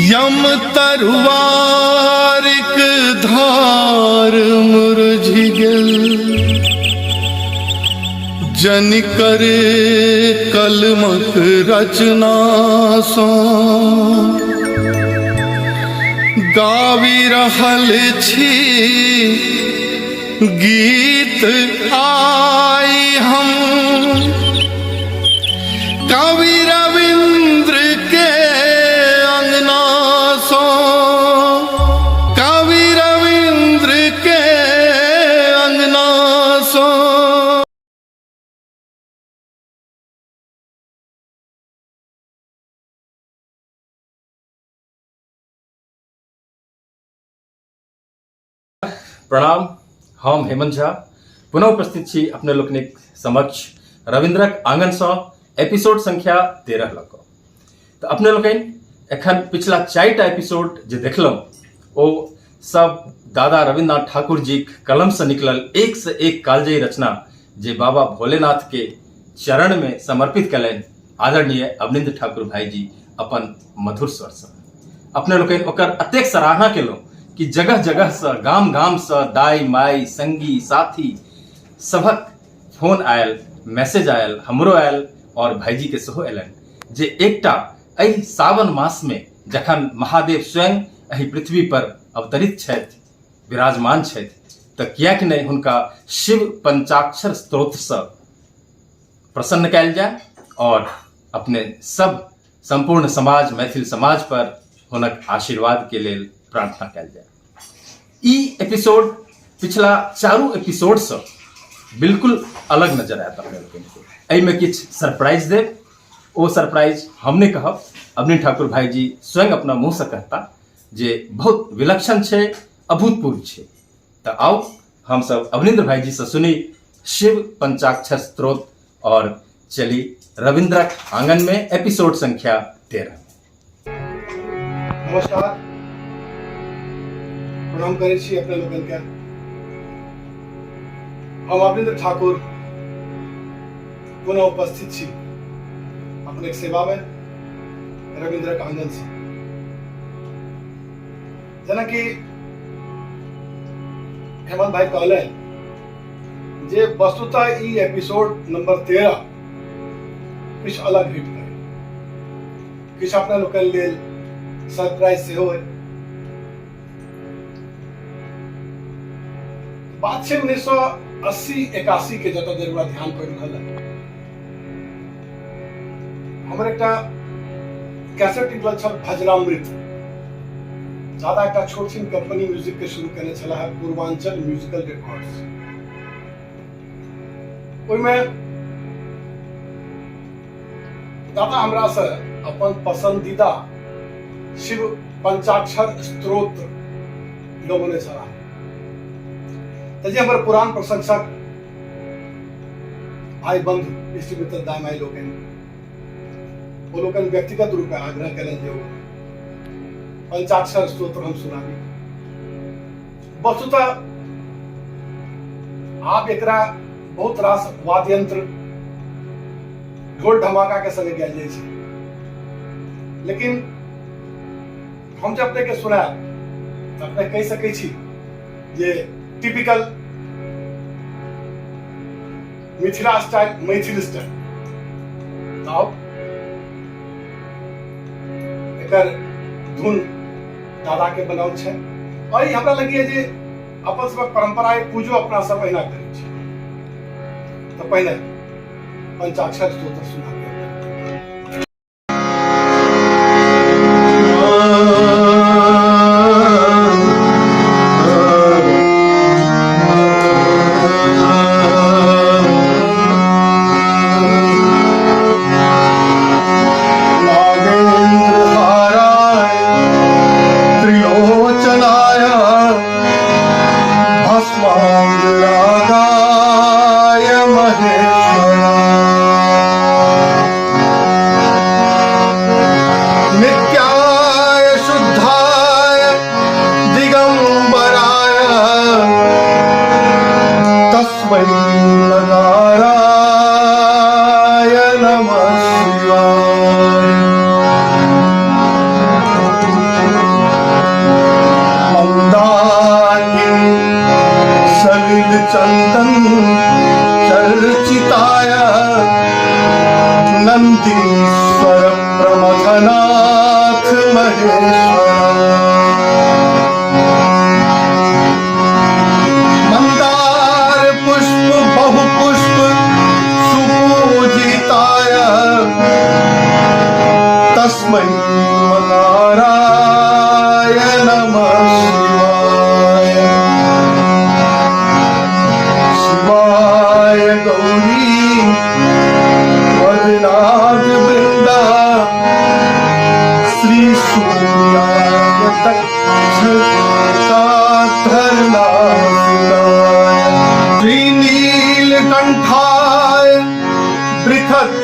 यम तरुवारिक धार मुरझि गेल, जनिकर कलमक रचना सँ गाबि रहल छी गीत आइ हम। कवि रविन्द्र के अंगना सँ, कवि रविन्द्र के अंगना सँ। प्रणाम, हम हेमंत झा पुनः उपस्थित छी अपने लोकनिक समक्ष रविन्द्रक आंगनसँ एपिसोड संख्या 13 लऽ कऽ। तऽ अपने लोकनि एखन पिछला 4टा एपिसोड जे देखलहुँ ओ सब दादा रविन्द्रनाथ ठाकुर जीक कलमसँ निकलल एक से एक कालजयी रचना जे बाबा भोलेनाथ के चरण में समर्पित कयलनि आदरणीय अवनीन्द्र ठाकुर भाईजी अपन मधुर स्वरसँ। अपने लोकनि ओकर अतेक सराहना केलहुँ कि जगह जगहसँ, गाम गामसँ दाइ माइ संगी साथी सभक फोन आयल, मैसेज आयल, हमरो आयल और भाईजी के सेहो अयलनि जे एकटा एहि सावन मासमे जखन महादेव स्वयं एहि पृथ्वी पर अवतरित छथि, विराजमान छथि, तऽ किएक नहि हुनका शिव पंचाक्षर स्तोत्रसँ प्रसन्न कयल जाय और अपने सब सम्पूर्ण समाज, मैथिल समाज पर हुनक आशीर्वाद के लेल प्रार्थना कयल जाय। ई एपिसोड पिछला चारू एपिसोड से बिल्कुल अलग नजर आयत अपने लोकनि के। एहिमे किछु सरप्राइज देब, ओ सरप्राइज हम नहि कहब, अवनी ठाकुर भाईजी स्वयं अपना मुँह से कहता जे बहुत विलक्षण छै, अभूतपूर्व छै। तऽ आउ हम सब अवनीन्द्र भाईजी से सुनी शिव पंचाक्षर स्त्रोत और चली रविन्द्रक आंगन में एपिसोड संख्या 13। नमस्कार, प्रणाम करै छी अपने लोकन के। हम अवनीन्द्र ठाकुर पुनः उपस्थित छी अपने सेवा में रविन्द्रक आंगन से। जेनाकि हेमंत भाई कहलनि जे वस्तुतः ई एपिसोड नंबर 13 किछु अलग हिट करे, किछु अपना लोकनि लेल सरप्राइज सेहो है। बात छै 1980-81 के, जतऽ देर हमरा ध्यान पड़ि रहल है, हमर एकटा कैसेट निकलल छल भजनामृत। दादा एकटा छोट छिन कंपनी म्यूजिक के शुरू केने छलाह है, पूर्वांचल म्यूजिकल रिकॉर्ड्स। ओहिमे दादा हमरा से अपन पसंदीदा शिव पंचाक्षर स्तोत्र गबौने छलाह। तऽ जे हमर पुरान प्रशंसक भाई बंधु इष्ट मित्र दाई माई लोकनि, ओ लोकनि व्यक्तिगत रूपे आग्रह केलनि जे ओ पंचाक्षर स्तोत्र हम सुनाबी। वस्तुतः आब एकरा बहुत रास वाद्य यंत्र ढोल ढमाका के संगे गायल जाइ छै, लेकिन हम जे अपने के सुनायब तऽ अपने कहि सकै छी जे typical Mithila style, Maithil style. तऽ एकर धुन दादा के बनाओल छै और ई हमरा लगैए जे अपन सबक परंपरा है, पूजो अपना सब अहिना करै छी। तऽ पहिने पंचाक्षर स्तोत्र सुना। नागेन्द्र हाराय त्रिलोचनाय भस्मांगरागाय महेश्वराय नित्याय शुद्धाय दिगंबराय तस्मै नगाराय नमः शिवाय।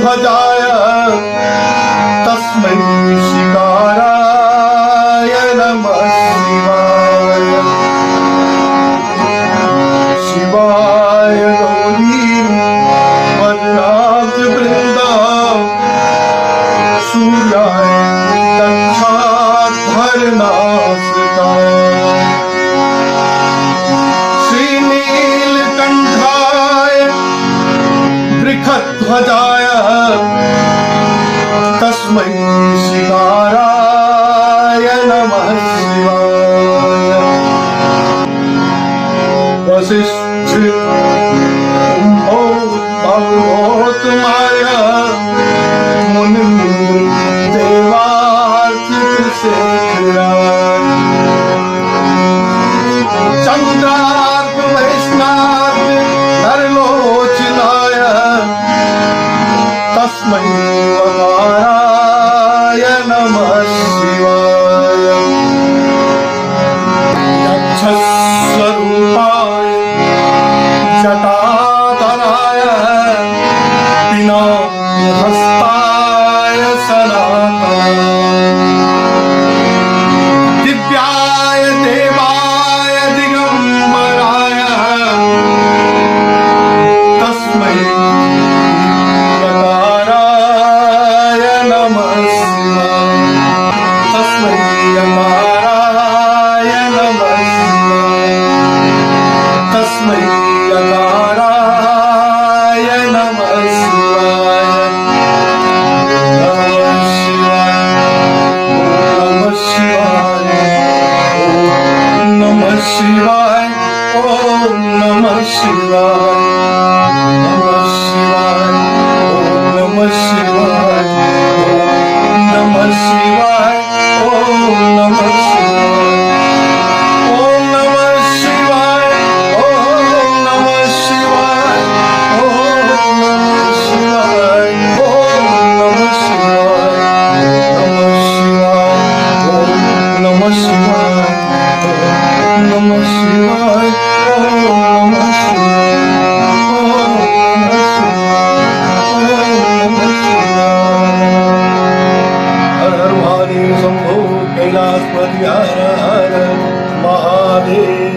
ध्वजाय तस्मै शिकाराय नमः शिवाय। शिवाय गौरी वरनाथ वृंदा सूर्याय दक्षाधरनासिकाय। श्रीनीलकंठाय वृखध्वजाय तस्मै शिकाराय नमः शिवाय। वसिष्ठ कुंभोद्भवोत्माय मुनिन्द्र देवार्चित शेखराय। चंद्रार्क वैष्णार्क नरलोचनाय तस्मै वकाराय नमः शिवाय। यक्षस्वरूपाय जटाधराय पिनाकहस्ताय सनातन। दिव्याय देवाय दिगंबराय तस्मै यकाराय नमः शिवाय। तस्मै यकाराय नमः शिवाय। तस्मै यकाराय नमः शिवाय। नमः शिवाय, नमः शिवाय, ॐ नमः शिवाय, ॐ नमः शिवाय, नमः शिवाय, ॐ नमः शिवाय, ॐ नमः शिवाय, ॐ नमः शिवाय, ॐ नमः शिवाय, ॐ नमः शिवाय, ॐ नमः शिवाय, ॐ नमः शिवाय, नमः शिवाय, ॐ नमः शिवाय, ॐ नमः शिवाय, ॐ नमः शिवाय, ॐ नमः शिवाय, ॐ नमः शिवाय। हर हर महादेव शंभो कैलाशपति हर हर महादेव।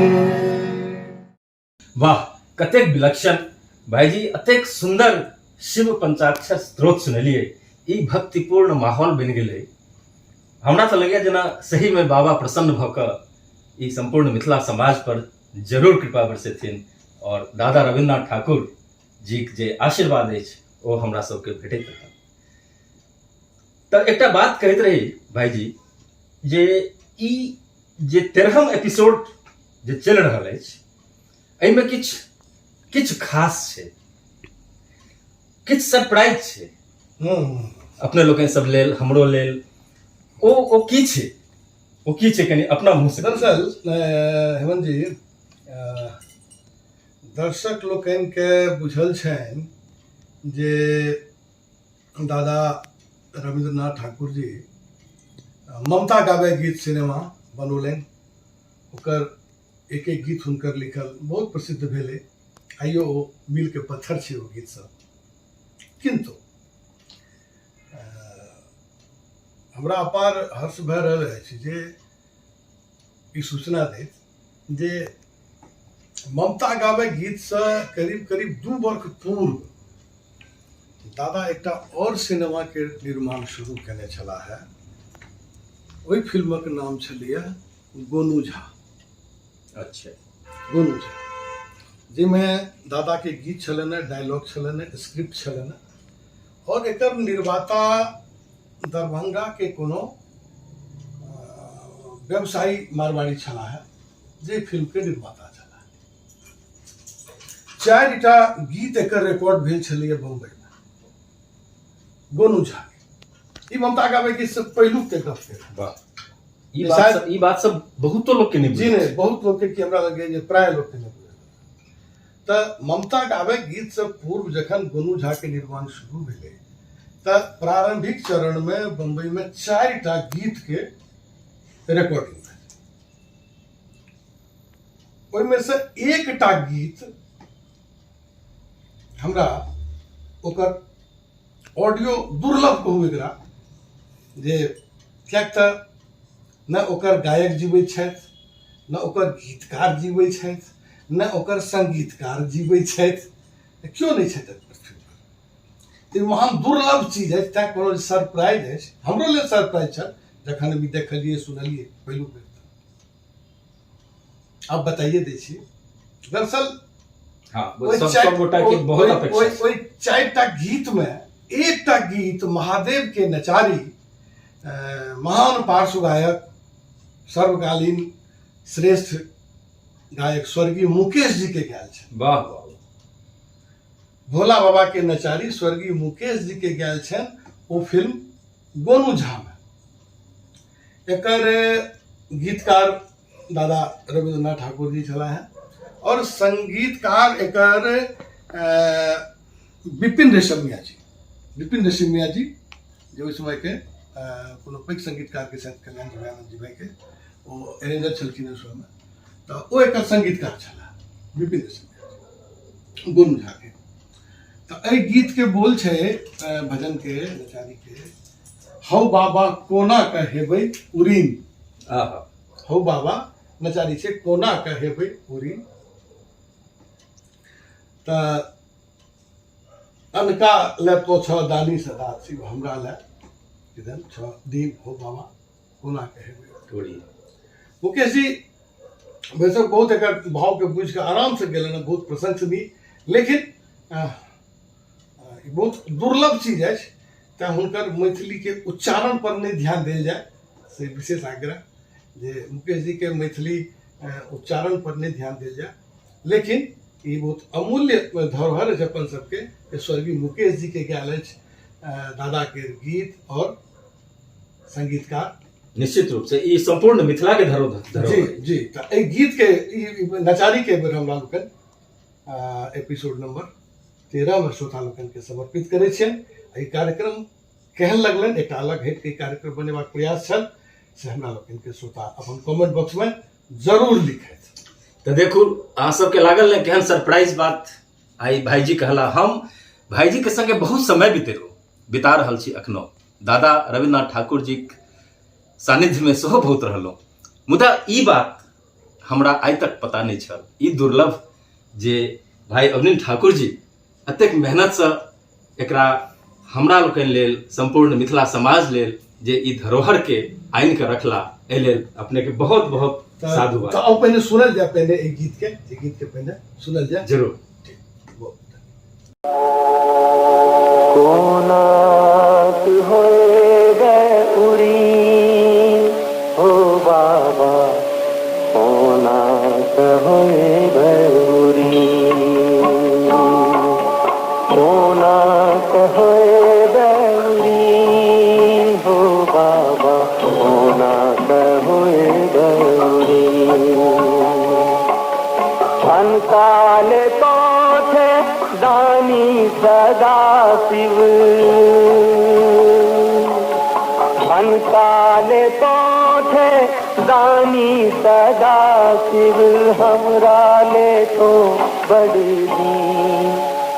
वाह, कतेक विलक्षण भाईजी, अतेक सुंदर शिव पंचाक्षर स्त्रोत सुनलियै। ई भक्तिपूर्ण माहौल बनि गेलै। हमरा तऽ लगैया जेना सहीमे बाबा प्रसन्न भऽ कऽ ई सम्पूर्ण मिथिला समाज पर जरूर कृपा बरसेथिन और दादा रविन्द्रनाथ ठाकुर जीक जे आशीर्वाद अछि ओ हमरा सबके भेटैत रहत। तऽ एकटा बात कहैत रही भाईजी जे ई जे 13म एपिसोड जे चलि रहल अछि एहिमे किछु किछु खास छै, किछु सरप्राइज छै अपने लोकनि सब लेल, हमरो लेल। ओ ओ की छै, ओ की छै, कनि अपना मुँह से। दरअसल हेमंत जी, दर्शक लोकनिके बुझल छनि जे दादा रविन्द्रनाथ ठाकुर जी ममता गाबै गीत सिनेमा बनौलनि। ओकर एक एक गीत हुनकर लिखल बहुत प्रसिद्ध भेलै। आइयो ओ मीलके पत्थर छै ओ गीत सब। किन्तु हमरा अपार हर्ष भए रहल अछि जे ई सूचना दैत जे ममता गाबै गीतसँ करीब करीब 2 वर्ष पूर्व दादा एकटा और सिनेमाके निर्माण शुरू केने छलाह है। ओहि फिल्मक नाम छलैए गोनू झा। अच्छा। गोनू झा, जाहिमे दादाके गीत छलनि, डायलॉग छलनि, स्क्रिप्ट छलनि और एकर निर्माता दरभंगा के कोनो व्यवसायी मारवाड़ी छलाह है जे फिल्म के निर्माता छलाह। 4टा गीत एकर रिकॉर्ड भेल छलैए बम्बई में गोनू झा के। ई ममता गाबै गीत से पहिलुक के गप के। वाह, ई बात सब, ई बात सब बहुतो लोग के नहीं जी बुझल। नहीं, बहुत लोग के, कि हमरा लगे जे प्राय लोग के नहीं बुझल। तऽ ममता गाबै गीत से पूर्व जखन गोनू झा के निर्माण शुरू भेलै तऽ प्रारंभिक चरण में बम्बई में 4टा गीत के रिकॉर्डिंग भेल। ओहिमे से एकटा गीत हमरा ओकर ऑडियो दुर्लभ कहू एकरा, जे किएक तऽ ने ओकर गायक जीबैत छथि, ने ओकर गीतकार जीबैत छथि, ने ओकर संगीतकार जीबैत छथि, केओ नहि छथि पृथ्वी पर। तऽ ई महान दुर्लभ चीज अछि, तैँ कोनो सरप्राइज अछि, हमरो लेल सरप्राइज छल जखन हम ई देखलियै सुनलियै पहिलुक बेर। आब बताइए दै छी दरअसल ओहि सब गोटा के बहुत अपेक्षा। ओहि चारिटा गीत में एकटा गीत महादेव के नचारी, महान पार्श्व गायक, सर्वकालीन श्रेष्ठ गायक स्वर्गीय मुकेश जी के गायल छै। वाह वाह। भोला बाबा के नचारी स्वर्गीय मुकेश जी के गायल छनि ओ फिल्म गोनू झा में। एकर गीतकार दादा रविन्द्रनाथ ठाकुर जी छलाह हैं और संगीतकार एकर विपिन रेशमिया जी, विपिन रेशमिया जी जे ओहि समय के कोनो पैघ संगीतकार के साथ कल्याण जी आनंद जी भाई के ओ अरेंजर छलखिन ओहि समय, तऽ ओ एकर संगीतकार छलाह विपिन रेशमिया जी गोनू झा के। तऽ एहि गीत के बोल छै भजन के नचारी के, हौ बाबा कोना कहेबै उरीन। आहा। हौ बाबा नचारी छै कोना कहेबै उरीन। तऽ अनका ले तो छ दानी सदा शिव, हमरा ले किदन छ दीप, हो बाबा कोना कहेबै उरीन। मुकेश जी वैसे बहुत एकर भाव के बुझि कऽ आराम से गेलनि हँ, बहुत प्रशंसनीय, लेकिन ई बहुत दुर्लभ चीज अछि, तैँ हुनकर मैथिलीके उच्चारण पर नहि ध्यान देल जाय से विशेष आग्रह जे मुकेश जीके मैथिली उच्चारण पर नहि ध्यान देल जाय, लेकिन ई बहुत अमूल्य धरोहर अछि अपन सबके जे स्वर्गीय मुकेश जीके गायल अछि दादाके गीत और संगीतकार। निश्चित रूप से ई संपूर्ण मिथिला के धरोहर। जी जी। तऽ एहि गीत के ई नचारी के बेर हमरा लोकनि एपिसोड नंबर 13 में श्रोता लोकनि के समर्पित करै छियनि। एहि कार्यक्रम केहन लगलनि, एकटा अलग हटि के कार्यक्रम बनेबाक प्रयास छल, से हमरा लोकनि के श्रोता अपन कमेंट बॉक्स में जरूर लिखथि। तऽ देखू अहाँ सबके लागल ने केहन सरप्राइज बात आइ भाईजी कहला। हम भाईजी के संगे बहुत समय बितेलहुँ, बिता रहल छी अखनो, दादा रविन्द्रनाथ ठाकुर जी सानिध्य में सेहो बहुत रहलहुँ, मुदा ई बात हमरा आइ तक पता नहि छल, ई दुर्लभ जे भाई अवनीन्द्र ठाकुर जी एतेक मेहनतसँ एकरा हमरा लोकनि लेल, सम्पूर्ण मिथिला समाज लेल जे ई धरोहरके आनि कऽ रखला, एहि लेल अपनेके बहुत बहुत साधुवाद। तऽ आउ पहिने सुनल जाय, पहिने एहि गीतके, एहि गीतके पहिने सुनल जाय। जरूर। ठीक, बहुत। कोना होएबै उरी हो बाबा, कोना होएबै उरी, कोना होएबै उरी हो बाबा, कोना होएबै उरी। अनकाल तो थे दानी सदा शिव, अनकाल तो थे दानी सदा शिव, हमरा ले तो बड़ दीन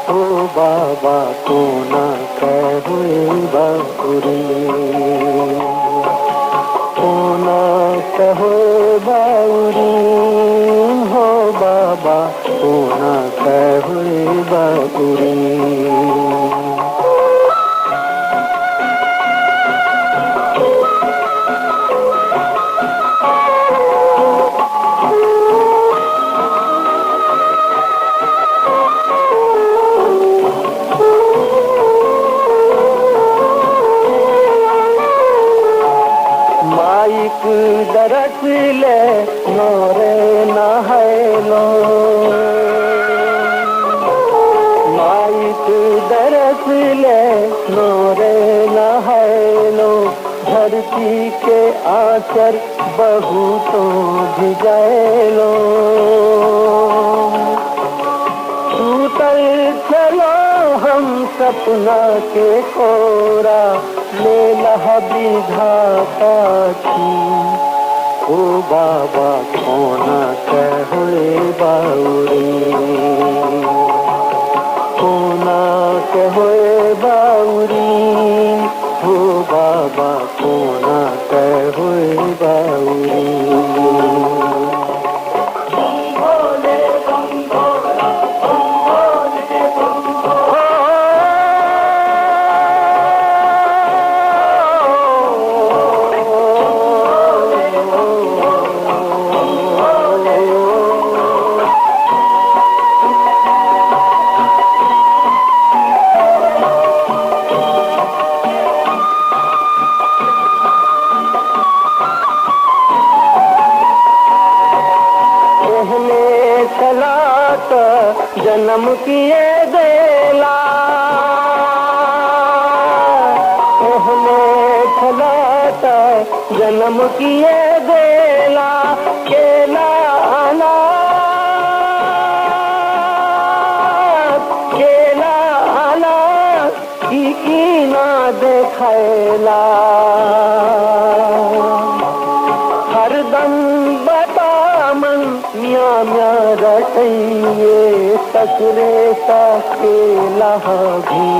हो बाबा, कोना कहे बकुरी, कोना कहे बउरी हो बाबा, कोना कहे बकुरी। माइक दरस ले नोरे नहलो, माइक दरस ले नोरे नहलो, धरती के आचर बहुतों भिजैलो। सुतल चलो हम सपना के कोरा, ले लह विधाता की ओ बाबा, कोना कहे बाउरी, कोना कहे बाउरी छला तऽ जन्म किए देला एहने छला तऽ जन्म किए देला केला अनाथ केला अनाथ की की ना देखैला हरदम बता मन मिया मिया रटैये तकरे सकेला भी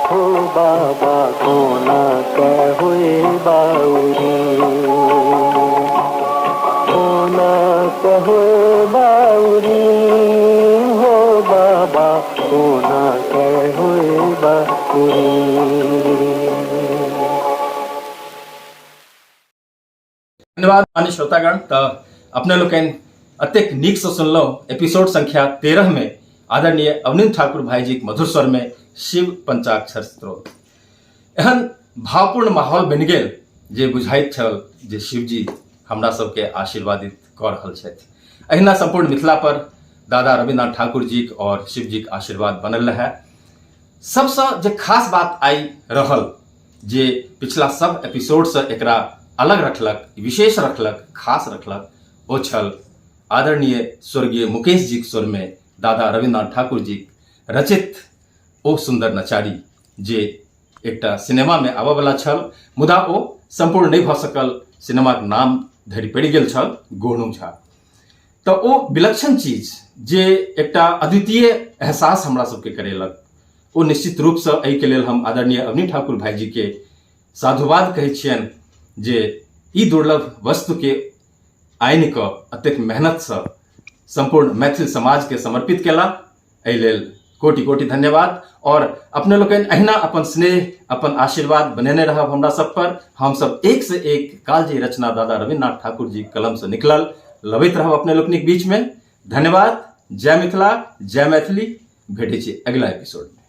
हो बाबा कोना के हुए बाउरी कोना के हुए बाउरी हो बाबा कोना के हुए बाउरी। धन्यवाद मान्य श्रोतागण। तऽ अपने लोकनि एतेक नीकसँ सुनलहुँ एपिसोड संख्या 13 में आदरणीय अवनीन्द्र ठाकुर भाईजीक मधुर स्वर में शिव पंचाक्षर स्त्रोत। एहन भावपूर्ण माहौल बनि गेल जे बुझाइत छल जे शिवजी हमरा सबके आशीर्वादित कऽ रहल छथि। एहिना सम्पूर्ण मिथिला पर दादा रविन्द्रनाथ ठाकुर जीक और शिवजीक आशीर्वाद बनल रहए। सबसँ जे खास बात आइ रहल जे पिछला सब एपिसोडसँ एकरा अलग रखलक, विशेष रखलक, खास रखलक, ओ छल आदरणीय स्वर्गीय मुकेश जीक स्वरमे दादा रविन्द्रनाथ ठाकुर जीक रचित ओ सुन्दर नचारी जे एकटा सिनेमामे आबयवला छल मुदा ओ सम्पूर्ण नहि भऽ सकल, सिनेमाक नाम धरि पड़ि गेल छल गोनू झा। तऽ ओ विलक्षण चीज जे एकटा अद्वितीय एहसास हमरा सबके करेलक, ओ निश्चित रूपसँ एहिके लेल हम आदरणीय अवनी ठाकुर भाईजीके साधुवाद कहै छियनि जे ई दुर्लभ वस्तुके आनि कऽ एतेक मेहनतसँ सम्पूर्ण मैथिल समाजके समर्पित केला, एहि लेल कोटि कोटि धन्यवाद। और अपने लोकनि अहिना अपन स्नेह अपन आशीर्वाद बनेने रहब हमरा सब पर। हम सब एक से एक कालजयी रचना दादा रविन्द्रनाथ ठाकुर जी कलम से निकलल लबैत रहब अपने लोकनिक बीच में। धन्यवाद। जय मिथिला, जय मैथिली। भेटै छी अगिला एपिसोड में।